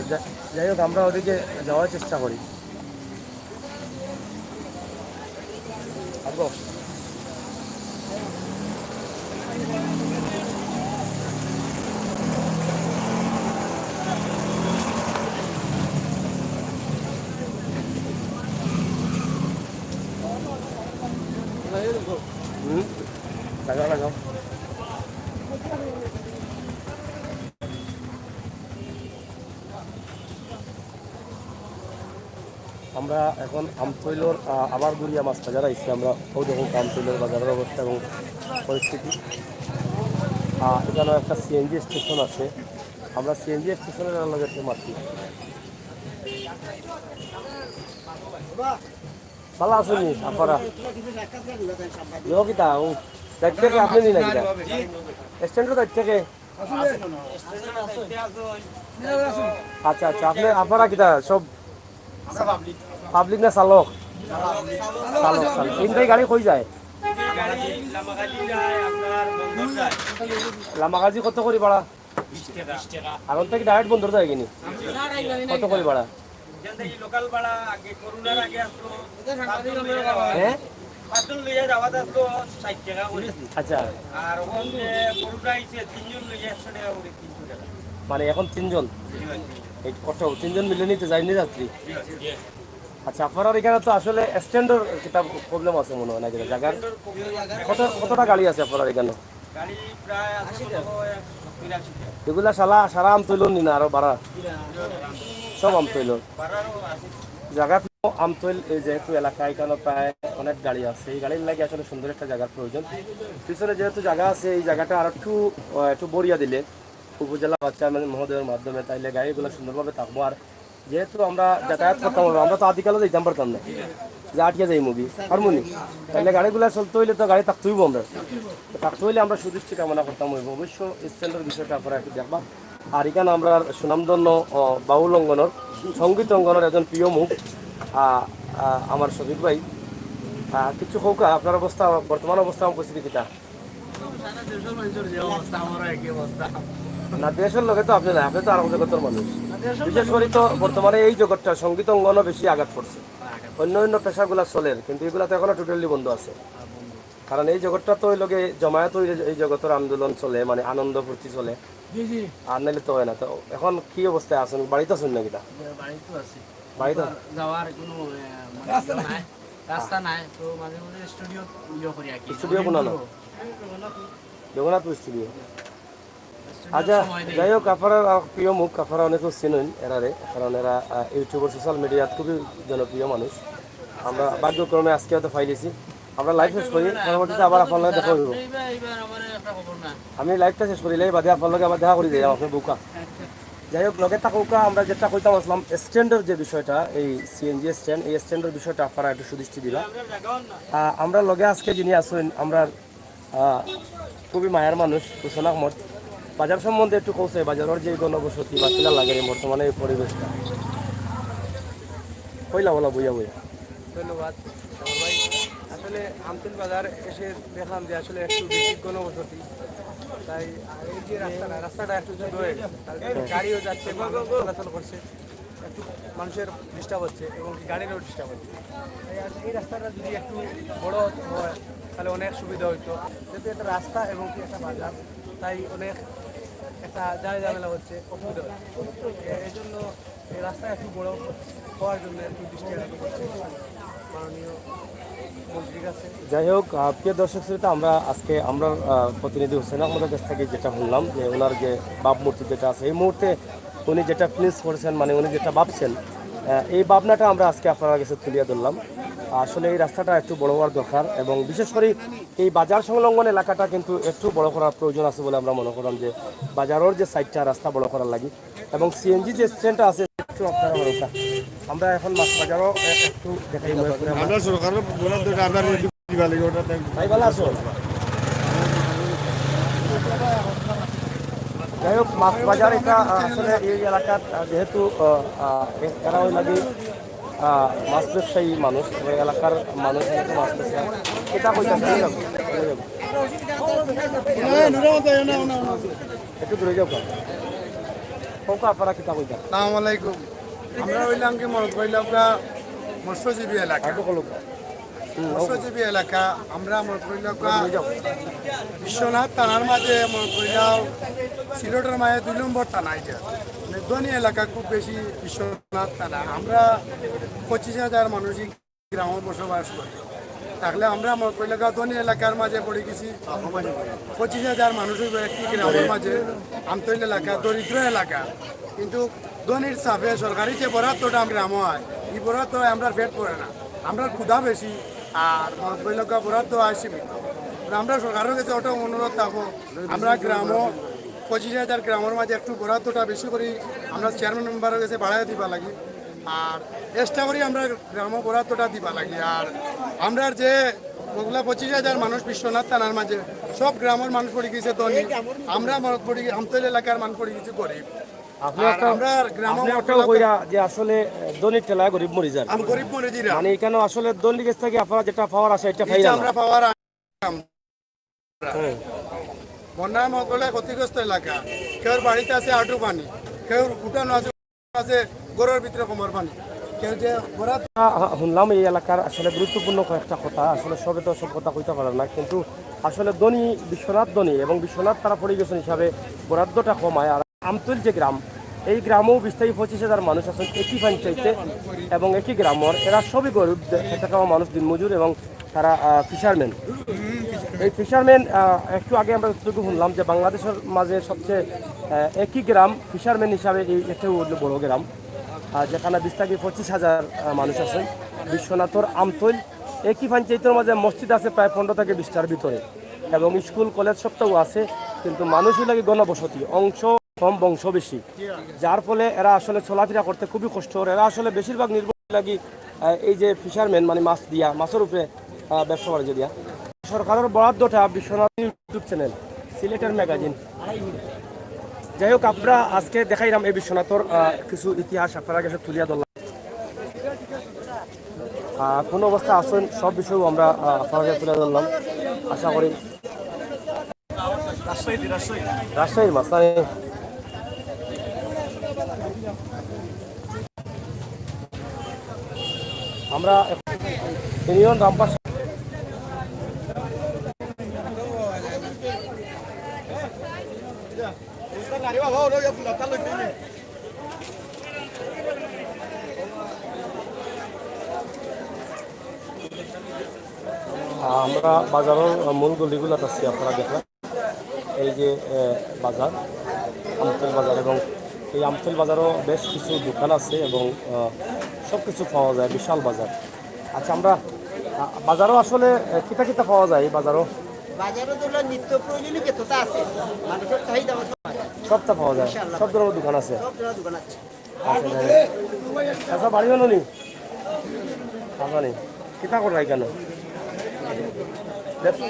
যা-, যাই হোক, আমরা ওদিকে যাওয়ার চেষ্টা করি। হুম, লাগাও, লাগাও। আমরা এখন আমতৈলর, আহ, আবার ঘুরিয়া মাছ বাজার আইছি আমরা। ও দেখুন আমতৈলর বাজারের অবস্থা এবং পরিস্থিতি। আহ, এখানে একটা সিএনজি স্টেশন আছে, আমরা সিএনজি স্টেশনের লগে একটু মারছি। ভালো আছেন নি আপনারা? ইয়ো কিতা, ও, দায়িত্ব কি আপনি নি না কিতা? স্ট্যান্ডও দায়িত্ব কে? আচ্ছা, আচ্ছা, আপনি, আপনারা কিতা সব পাবলিক না চালক? চালক, চালক। ইনতাই গাড়ি কই যায়? লামাকাজি কত করি ভাড়া? আর অন থাকি ডাইরেক্ট বন্দর যায় কিনি? কত করি ভাড়া? এখান থেকে লোকাল ভাড়া আগে, করোনার আগে আসলো, পাঁচজন লইয়া যাওয়া। হ্যাঁ? পাঁচজন লইয়া যাওয়া আসলো ষাট টাকা করে। আচ্ছা। আর ওখান থেকে করোনা আইছে, তিনজন লইয়া একশো টাকা করে, তিনশো টাকা। মানে এখন তিনজন? এই কত? তিনজন মিলে নিতে যায়নি যাত্রী? আচ্ছা, আপনারার এখানে তো আসলে স্ট্যান্ডর কিতা প্রবলেম আছে মনে হয় না, কিতা জাগার? কত, কতটা গাড়ি আছে আপনারার এখানে? গাড়ি প্রায় আছে মনে হয় সত্তর আশিটা। এগুলা সারা, সারা আমতৈলর নি না আরো বারা? সব আমতৈলর। বারারও আছে। জাগা তো আমতৈল, এই যেহেতু এলাকা, এখানে প্রায় অনেক গাড়ি আছে, এই গাড়ির লাগি আসলে সুন্দর একটা জাগার প্রয়োজন। পিছনে যেহেতু জাগা আছে, এই জাগাটা আর একটু, আহ, একটু বড়িয়া দিলে উপজেলা বা চেয়ারম্যান মহোদয়ের মাধ্যমে, তাইলে গাড়িগুলা সুন্দরভাবে থাকবো। আর যেহেতু আমরা যাতায়াত করতাম অইবো, আমরা তো আদিকালে যাইতাম পারতাম না, যে আটিয়া যাইমুগি, পারমুনি? তাইলে গাড়িগুলা চলতে অইলে তো গাড়ি থাকতে অইবো আমরা। তো থাকতে অইলে আমরা সুদৃষ্টি কামনা করতাম অইবো। অবশ্য স্ট্যান্ডর বিষয়টা আপনারা একটু দেখবা। আর এখানে আমরা সুনামধন্য, অ, বাউল অঙ্গনর, সঙ্গীত অঙ্গনর একজন প্রিয় মুখ, আ, আ, আমার শফিক ভাই। আ, কিছু কউক্কা, আপনার অবস্থা, বর্তমান অবস্থা, পরিস্থিতি কিতা? সারা দেশর মানুষর যে অবস্থা, আমারও একই অবস্থা। না, দেশর লগে তো আপনি না, আপনি তো আরক জগতর মানুষ। না, দেশর বিশেষ লগে করি তো বর্তমানে এই জগৎটা সঙ্গীত অঙ্গনও বেশি আঘাত পড়ছে। আঘাত। অন্য অন্য পেশাগুলা চলের, কিন্তু এগুলা তো এখনো totally বন্ধ আছে। হ্যাঁ, বন্ধ। কারণ এই জগৎটা তো অইলো গিয়া জমায়েত অইলে এই জগতর আন্দোলন চলে, মানে আনন্দ ফুর্তি চলে। জি, জি। আর নাইলে তো অয় না। তো এখন কি অবস্থায় আছেন? বাড়িত আছেন নাকি তা? বাড়িত আছি। বাড়িত? যাওয়ার কোনো, আহ, মানে, রাস্তা ইয়ে নাই। নাই। রাস্তা নাই, তো মাঝে মাঝে স্টুডিও ইয়ে করি আর কি। স্টুডিও মানে কোন কি না? বলবো? জগন্নাথপুর স্টুডিও। স্টুডিওর আচ্ছা, সময় নেই। যাই হোক, আপনারা, আহ, প্রিয় মুখ, আপনারা অনেকে চিনইন এরারে, কারণ এরা, আহ, ইউটিউব আর সোশ্যাল মিডিয়াত খুবই জনপ্রিয় মানুষ। আমরা ভাগ্যক্রমে আজকে হয়তো পাইলিছি। আমরা লাইভ শেষ করি, পরবর্তীতে আবার আপনার লগে দেখা অইবো। এইবার, এইবার আমার একটা খবর না। আমি লাইভটা শেষ করি, লাইভ বাদে আপনার লগে আবার দেখা করি যাই, আপনি বউক্কা। আচ্ছা। যাই হোক, লগে থাকউক্কা, আমরা যেটা কইতাম আছলাম, স্ট্যান্ডর যে বিষয়টা, এই সিএনজি স্ট্যান্ড, এই স্ট্যান্ডর বিষয়টা আপনারা একটু সুদৃষ্টি দিবা। আহ, আমরার লগে আজকে যিনি আছইন, আমরার, আহ, খুবই মায়ার মানুষ, হুসেন আহমদ। বাজার সম্বন্ধে একটু কওছে, বাজারর যে গণবসতি বা কিলা লাগে বর্তমানে এই পরিবেশটা। কইলা বলা বইয়া বইয়া। ধন্যবাদ সাগর ভাই। আসলে আমতলী বাজার এসে দেখলাম যে আসলে একটু বেশি ঘনবসতি, তাই এই যে রাস্তাটা, রাস্তাটা একটু ছোট হয়ে গেছে, তার কারণে গাড়িও যাচ্ছে, মানুষ চলাচল করছে, একটু মানুষের ডিস্টার্ব হচ্ছে এবং কি গাড়িরও ডিস্টার্ব হচ্ছে। তাই আর এই রাস্তাটা যদি একটু বড় হয় তাহলে অনেক সুবিধা হইতো, যেহেতু একটা রাস্তা এবং কি একটা বাজার, তাই অনেক একটা যায় ঝামেলা হচ্ছে, অসুবিধা হচ্ছে। এই জন্য এই রাস্তা একটু বড় হওয়ার জন্য একটু দৃষ্টি আকর্ষণ করছি মাননীয় মন্ত্রীর কাছে। যাই হোক, আহ, প্রিয় দর্শক শ্রোতা, আমরা আজকে আমরা আহ, প্রতিনিধি হোসেন আহমদের কাছ থেকে যেটা শুনলাম যে ওনার যে ভাবমূর্তি যেটা আছে এই মুহূর্তে উনি যেটা ফিলিংস করেছেন, মানে উনি যেটা ভাবছেন, আহ, এই ভাবনাটা আমরা আজকে আপনার কাছে তুলিয়া ধরলাম। আসলে এই রাস্তাটা একটু বড় হওয়ার দরকার এবং বিশেষ করে এই বাজার সংলগ্ন এলাকাটা কিন্তু একটু বড় করার প্রয়োজন আছে বলে আমরা মনে করলাম যে বাজারের যে সাইডটা রাস্তা বড় করার লাগি এবং সিএনজি যে স্ট্যান্ডটা আছে একটু আপনারা বড়টা। আমরা এখন মাছ বাজারও এ- একটু দেখাই মনে করি আমরা। আমরা সরকারের বরাদ্দ এটা আমরা দিবা লাগে ওটা তাই ভাই ভালো আছো? যাই হোক, মাছ বাজার এটা আহ, আসলে এই এলাকার আহ, যেহেতু আহ, আহ, এ- এরা ওই লাগে আহ, মাছ ব্যবসায়ী মানুষ, ওই এলাকার মানুষ যেহেতু মাছ ব্যবসায়ী। এটা কইতাম একটু দূরে যাও। কৌকা আপনারা কিতা কইতা? আসসালামু আলাইকুম। আমরা হইলাম কি মনে করিলাম মৎস্যজীবী এলাকা। মৎস্যজীবী এলাকা। আমরা মনে করিলাম বিশ্বনাথ থানার মাঝে মনে করিলাম সিলেটের মাঝে দুই নম্বর থানা এটা। মানে ধনী এলাকা খুব বেশি বিশ্বনাথ থানা। আমরা পঁচিশ হাজার মানুষ গ্রামে বসবাস করি। তাহলে আমরা মনে করিলাম ধনী এলাকার মাঝে পড়ে গেছি। পঁচিশ হাজার মানুষ হইব একটি গ্রামের মাঝে। আমতলী এলাকা দরিদ্র এলাকা, কিন্তু ধনীর চাপে সরকারি যে বরাদ্দটা গ্রামে হয়, এই বরাদ্দ আমরা পেট পড়ে না, আমরা ক্ষুধা বেশি। আর মনে করিলাম বরাদ্দ হয় সীমিত। আমরা সরকারের কাছে ওটা অনুরোধ থাকবো, আমরা গ্রামও পঁচিশ হাজার গ্রামের মাঝে একটু বরাদ্দটা বেশি করি আমরা চেয়ারম্যান মেম্বারের কাছে বাড়াই দিবা লাগি। আর চেষ্টা করি আমরা গ্রামও বরাদ্দটা দিবা লাগি। আর আমরা যে ওগুলা পঁচিশ হাজার মানুষ বিশ্বনাথ থানার মাঝে সব গ্রামের মানুষ পড়ে গেছে ধনী, আমরা মনে পড়ি আমতলী এলাকার মানুষ পড়ে গেছে গরিব। আপনি আর একটা আমরা গ্রামে আপনি একটা মতলব- কইরা যে আসলে আহ, ধনীর ঠেলায় গরিব মরে যান। আমি গরিব মরে দিলাম। মানে এখানে আসলে ধনীর কাছ থেকে আপনারা যেটা পাওয়ার আছে এটা এই যে পাইরা আমরা না। পাওয়ার হ্যাঁ। বন্যার মতলে ক্ষতিগ্রস্ত এলাকা, কেউর বাড়িতে আছে আঁটু পানি, কেউর উঠানো আছে, আছে ঘরের ভিতরে কোমর পানি, কেউ যে বরাদ্দ আ, আ, শুনলাম এই এলাকার আসলে গুরুত্বপূর্ণ কয়েকটা কথা, আসলে সবে তো সব কথা কইতে পারে না, কিন্তু আসলে ধনী বিশ্বনাথ ধনী এবং বিশ্বনাথ তারা পড়ে গেছেন হিসাবে বরাদ্দটা কম হয়। আর আমতলী যে গ্রাম, এই গ্রামেও বিশ থেকে পঁচিশ হাজার মানুষ আছেন একই পঞ্চায়েতে এবং একই গ্রামের, এরা সবই গরিব, খেটে খাওয়া মানুষ, দিনমজুর এবং তারা ফিশারম্যান। এই ফিশারম্যান একটু আগে আমরা যতটুকু শুনলাম যে বাংলাদেশের মাঝে সবচেয়ে আহ, একই গ্রাম ফিশারম্যান হিসাবে এই এটাও হলো বড় গ্রাম, আহ, যেখানে বিশ থেকে পঁচিশ হাজার আহ, মানুষ আছেন। বিশ্বনাথর আমতল একই পঞ্চায়েতের মাঝে মসজিদ আছে প্রায় পনেরো থেকে বিশটার ভিতরে এবং স্কুল কলেজ সবটাও আছে, কিন্তু মানুষই লাগে ঘনবসতি, অংশ কম বংশ বেশি, যার ফলে এরা আসলে চলাফেরা করতে খুবই কষ্ট হয়। এরা আসলে বেশিরভাগ নির্ভর লাগি আহ, এই যে ফিশারম্যান মানে মাছ দিয়া, মাছের উপরে আহ, ব্যবসা বাণিজ্য দিয়া। সরকারের বরাদ্দটা বিশ্বনাথ ইউটিউব চ্যানেল, সিলেটের ম্যাগাজিন। যাই হোক, আমরা আজকে দেখাইলাম এই বিশ্বনাথর আহ, কিছু ইতিহাস আপনারা কাছে তুলিয়া ধরলাম। আহ, কোন অবস্থা আছেন সব বিষয়েও আমরা আহ, আপনারা কাছে তুলে ধরলাম। আশা করি রাজশাহীর মাছ, তাই? আমরা এখন ইউনিয়ন রামপাশা। আমরা বাজারের মূল গলিগুলাত আছি, আপনারা দেখলেন। এই যে আহ, বাজার, আমতল বাজার, এবং এই আমতল বাজারও বেশ কিছু দোকান আছে এবং সব কিছু পাওয়া যায়, বিশাল বাজার। আচ্ছা, আমরা আহ, বাজারও আসলে আহ, কিতা কিতা পাওয়া যায় এই বাজারও? বাজারও তো হলো নিত্য প্রয়োজনীয় যতটা আছে, মানুষের চাহিদা মতো পাওয়া যায়। সবটা পাওয়া যায়, ইনশাআল্লাহ। সব ধরনের দোকান আছে। সব ধরনের দোকান আছে। আচ্ছা, যাই হোক। আচ্ছা, বাড়িও নি? আচ্ছা, নি। কিতা কররা এখানে? ব্যবসা?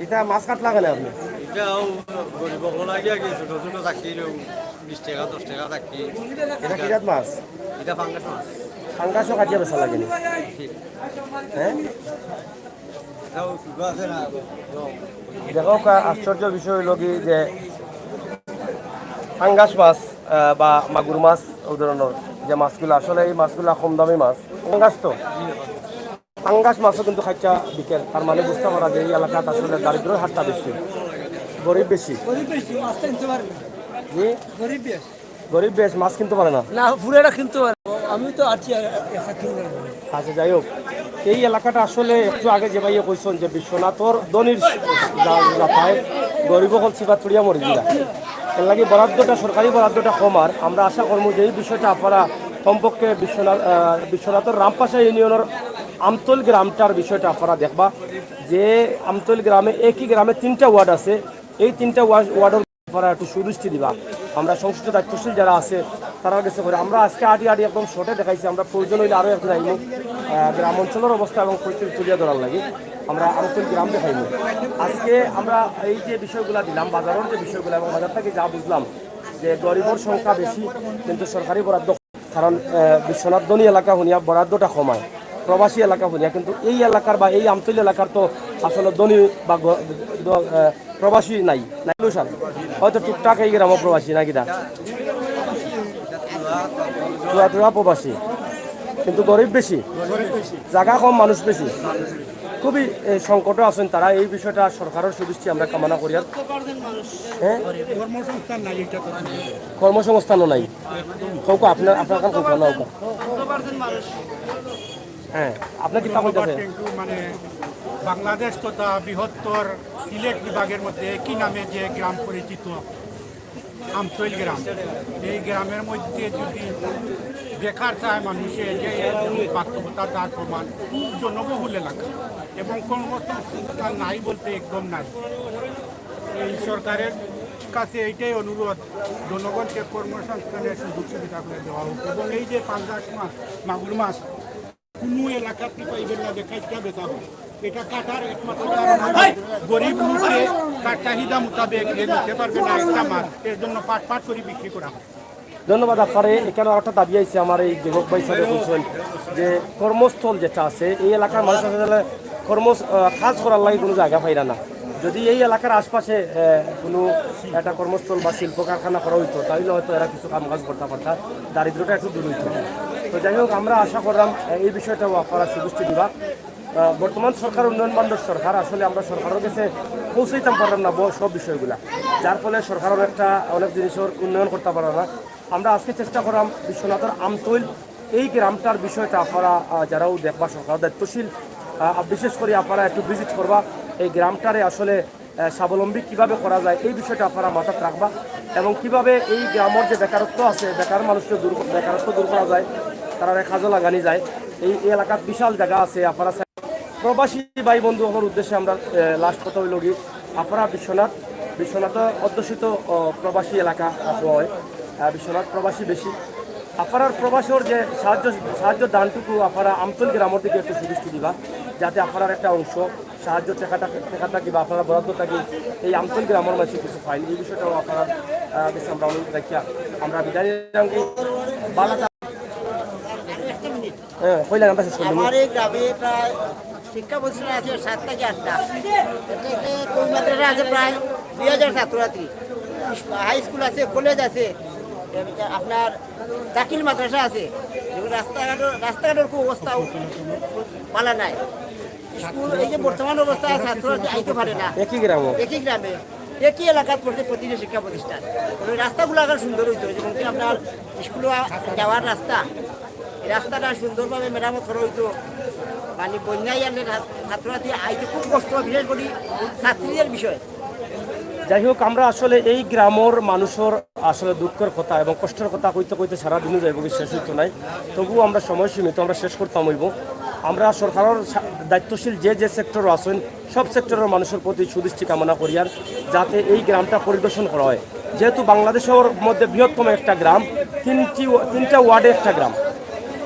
এটা মাছ কাটলা কেনে আপনি? এটাও গরিব অকল আগে আগে ছোট ছোট চাকরি, বিশ টাকা, দশ টাকা চাকরি। এটা কি জাত মাছ? এটা পাঙ্গাস মাছ। পাঙ্গাসও কাটিয়া বেচা লাগেনি? হ্যাঁ, এটাও ছোট আছে না? দেখো, আশ্চর্য বিষয় হইল কি যে পাঙ্গাস মাছ আহ, বা মাগুর মাছ, ওই ধরনের যে মাছগুলো, আসলে এই মাছগুলো কম দামি মাছ। পাঙ্গাস তো, পাঙ্গাস মাছও কিন্তু খাইচা বিকেল। তার মানে বুঝতে পারা যে এই এলাকাত আসলে দারিদ্র্যের হারটা বেশি, গরিব বেশি। গরিব বেশি, মাছটা কিনতে পারে না। জি, গরিব বেশ। গরিব বেশ, মাছ কিনতে পারে না। না, পুরোটা কিনতে পারে না। আমি তো আছি আর একটা কিনতে পারবো না। আচ্ছা, যাই হোক, এই এলাকাটা আসলে একটু আগে যে ভাইয়ে কইছেন যে বিশ্বনাথর ধনির যা-, যাতায় গরিব অকল সিপাত ছড়িয়া মরি দিলা। এর লাগি বরাদ্দটা, সরকারি বরাদ্দটা কম। আর আমরা আশা করবো যে এই বিষয়টা আপনারা কমপক্ষে বিশ্বনাথ, আহ, বিশ্বনাথর রামপাশা ইউনিয়নের আমতল গ্রামটার বিষয়টা আপনারা দেখবা, যে আমতল গ্রামে, একই গ্রামে তিনটা ওয়ার্ড আছে। এই তিনটা ওয়ার্ড, ওয়ার্ডের আপনারা একটু সুদৃষ্টি দিবা। আমরা সংশ্লিষ্ট দায়িত্বশীল যারা আছে, তারার কাছে করে আমরা আজকে আটি আটি একদম শর্টে দেখাইছি। আমরা প্রয়োজন হইলে আরও একদিন আইব, আহ, গ্রাম অঞ্চলের অবস্থা এবং পরিস্থিতি তুলিয়া ধরার লাগি আমরা আমতল গ্রাম দেখাইব। আজকে আমরা এই যে বিষয়গুলা দিলাম, বাজারের যে বিষয়গুলা এবং বাজার থেকে যা বুঝলাম যে গরিবের সংখ্যা বেশি, কিন্তু সরকারি বরাদ্দ, কারণ আহ, বিশ্বনাথ ধনী এলাকা শুনিয়া বরাদ্দটা কমায়, প্রবাসী এলাকা শুনিয়া, কিন্তু এই এলাকার বা এই আমতল এলাকার তো আসলে ধনী বা গ-, দ-, আহ, প্রবাসী নাই, নাই লো স্যার। হয়তো টুকটাক এই গ্রামও প্রবাসী নাকি দা? চুয়া চুয়া প্রবাসী, কিন্তু গরিব বেশি, জায়গা কম, মানুষ বেশি। খুবই এ, সংকটে আছেন তারা। এই বিষয়টা সরকারের সুদৃষ্টি আমরা কামনা করি। আর হ্যাঁ, কর্মসংস্থান নাই, এটা তো। কর্মসংস্থানও নাই। কৌকা আপনার, আপনার কাছে কৌকা না কৌকা। হ্যাঁ, আপনার কিতা কইতাছে? কিন্তু মানে বাংলাদেশ তথা বৃহত্তর সিলেট বিভাগের মধ্যে একই নামে যে গ্রাম পরিচিত আমতৈল গ্রাম, এই গ্রামের মধ্যে যদি দেখার চায় মানুষে যে এর বাস্তবতা তার প্রমাণ, খুব জনবহুল এলাকা এবং কর্মসংস্থান নাই বলতে একদম নাই। এই সরকারের কাছে এইটাই অনুরোধ, জনগণকে কর্মসংস্থানের সুযোগ সুবিধা করে দেওয়া হোক এবং এই যে পাঙ্গাস মাছ, মাগুর মাছ কোনো এলাকাতে পাইবেন না যে কাটটা বেচা হয়। এটা কাটার একমাত্র কারণ হলো গরিব লোকে তার চাহিদা মোতাবেক এ নিতে পারবে না একটা মাছ, এর জন্য পাট পাট করে বিক্রি করা হয়। ধন্যবাদ আপনারে। এখানে আরেকটা দাবি আইছে আমার, এই যুবক ভাই সাহেব বলছেন যে কর্মস্থল যেটা আছে এই এলাকার মানুষ আসলে কর্ম আহ, কাজ করার লাগি কোনো জায়গা পাইরা না। যদি এই এলাকার আশপাশে আহ, কোনো একটা কর্মস্থল বা শিল্প কারখানা করা হইতো তাহলে হয়তো এরা কিছু কাম কাজ করতে পারতা, দারিদ্রটা একটু দূর হইতো। তো যাই হোক, আমরা আশা করলাম আহ, এই বিষয়টাও আপনারা সুদৃষ্টি দিবা। আহ, বর্তমান সরকার উন্নয়ন বান্ধব সরকার, আসলে আমরা সরকারের কাছে পৌঁছাইতাম পারলাম না ব- সব বিষয়গুলা, যার ফলে সরকারের একটা অনেক জিনিসের উন্নয়ন করতে পারলাম না। আমরা আজকে চেষ্টা করলাম বিশ্বনাথের আমতৈল এই গ্রামটার বিষয়টা আপনারা আহ, যারাও দেখবা সরকার দায়িত্বশীল, আহ, বিশেষ করে আপনারা একটু ভিজিট করবা এই গ্রামটারে আসলে আহ, স্বাবলম্বী কিভাবে করা যায় এই বিষয়টা আপনারা মাথাত রাখবা এবং কিভাবে এই গ্রামের যে বেকারত্ব আছে, বেকার মানুষকে দূর বেকারত্ব দূর করা যায়, তারা কাজে লাগানি যায়। এই এই এলাকাত বিশাল জায়গা আছে। আপনারা চাই- প্রবাসী ভাই বন্ধু আমার উদ্দেশ্যে আমরা লাস্ট কথা হইল কি, আপনারা বিশ্বনাথ, বিশ্বনাথ অধ্যুষিত আহ, প্রবাসী এলাকা হয়, আহ, বিশ্বনাথ প্রবাসী বেশি। আপনারার প্রবাসীর যে সাহায্য সাহায্য দানটুকু আপনারা আমতল গ্রামের দিকে একটু সুদৃষ্টি দিবা, যাতে আপনারার একটা অংশ সাহায্য টেকাটা টেকাটা কিবা আপনারা বরাদ্দ থাকি এই আমতল গ্রামের মাঝে কিছু ফাইন, এই বিষয়টাও আপনারা আহ, কাছে আমরা অনুরোধ রাখিয়া আমরা বিদায় নিলাম কি বালাটা। হ্যাঁ, কইলাম আমরা শেষ করলাম। আমার এই গ্রামে প্রায় শিক্ষা প্রতিষ্ঠান আছে সাতটা কি আটটা। এতে কই মাদ্রাসা আছে প্রায় দুই হাজার ছাত্রছাত্রী। হাই স্কুল আছে, কলেজ আছে, আপনার দাখিল মাদ্রাসা আছে। যেমন রাস্তাঘাটর রাস্তাঘাটর খুব অবস্থা ভালো নাই। স্কুল এই যে বর্তমান অবস্থা ছাত্রছাত্রী আইতে পারে না। একই গ্রামও। একই গ্রামে, একই এলাকাত পড়ছে প্রতিটি শিক্ষা প্রতিষ্ঠান। ওই রাস্তাগুলো আগে সুন্দর হইতো, যেমন কি আপনার স্কুলে যাওয়ার রাস্তা, এই রাস্তাটা সুন্দরভাবে মেরামত করা হইতো। মানে বন্যায় আনলে ছাত্রছাত্রী আইতে খুব কষ্ট হয়, বিশেষ করে ছাত্রীদের বিষয়। যাই হোক, আমরা আসলে এই গ্রামের মানুষের আসলে দুঃখের কথা এবং কষ্টের কথা কইতে কইতে সারা দিনও যাইব কি শেষ হইতো নাই। তবুও আমরা সময় সীমিত, আমরা শেষ করতাম হইব। আমরা সরকারের সা- দায়িত্বশীল যে যে সেক্টরও আছেন, সব সেক্টরের মানুষের প্রতি সুদৃষ্টি কামনা করি আর যাতে এই গ্রামটা পরিদর্শন করা হয়। যেহেতু বাংলাদেশের মধ্যে বৃহত্তম একটা গ্রাম, তিনটি তিনটা ওয়ার্ডে একটা গ্রাম,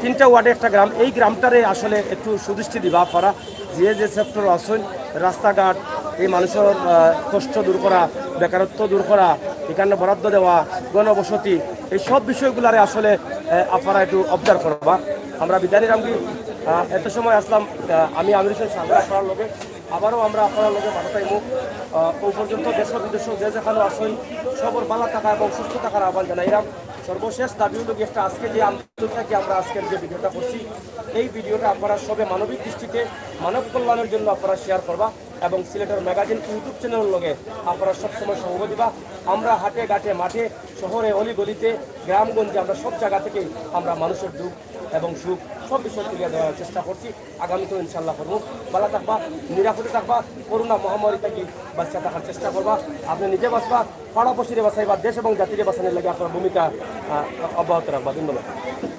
তিনটা ওয়ার্ডে একটা গ্রাম, এই গ্রামটারে আসলে একটু সুদৃষ্টি দিবা আপনারা। যে যে সেক্টর আছেন, রাস্তাঘাট, এই মানুষর, আহ, কষ্ট দূর করা, বেকারত্ব দূর করা, এখানে বরাদ্দ দেওয়া, গণবসতি, এই সব বিষয়গুলারে আসলে, আহ, আপনারা একটু অবজার্ভ করবা। আমরা বিদায় নিলাম কি, আহ, এত সময় আসলাম, আহ, আমি আমির হোসেন সাগর আপনারার লগে, আবারও আমরা আপনারার লগে মাত পাইমু। আহ, ও পর্যন্ত দেশ বিদেশ যে যেখানে আছইন, সবর ভালা থাকা এবং সুস্থ থাকার আহ্বান জানাইলাম। সর্বশেষ দাবি হলো কি, একটা আজকে যে আন্দোলন থাকি আমরা আজকের যে ভিডিওটা করছি, এই ভিডিওটা আপনারা সবে মানবিক দৃষ্টিতে মানব কল্যাণের জন্য আপনারা শেয়ার করবা এবং সিলেটের ম্যাগাজিন ইউটিউব চ্যানেলের লগে আপনারা সবসময় সঙ্গ দিবা। আমরা হাটে ঘাটে মাঠে শহরে অলিগলিতে গ্রামগঞ্জে আমরা সব জায়গা থেকে আমরা মানুষের দুঃখ এবং সুখ সব বিষয় তুলিয়া ধরার চেষ্টা করছি। আগামীতেও ইনশাল্লাহ করবো। ভালা থাকবা, নিরাপদে থাকবা, করোনা মহামারী থাকি বাঁচিয়া থাকার চেষ্টা করবা। আপনি নিজে বাঁচবা, পাড়া পড়শিরে বাঁচাইবা, দেশ এবং জাতিরে বাঁচানোর লাগি আপনার ভূমিকা, আহ, অব্যাহত রাখবা। ধন্যবাদ।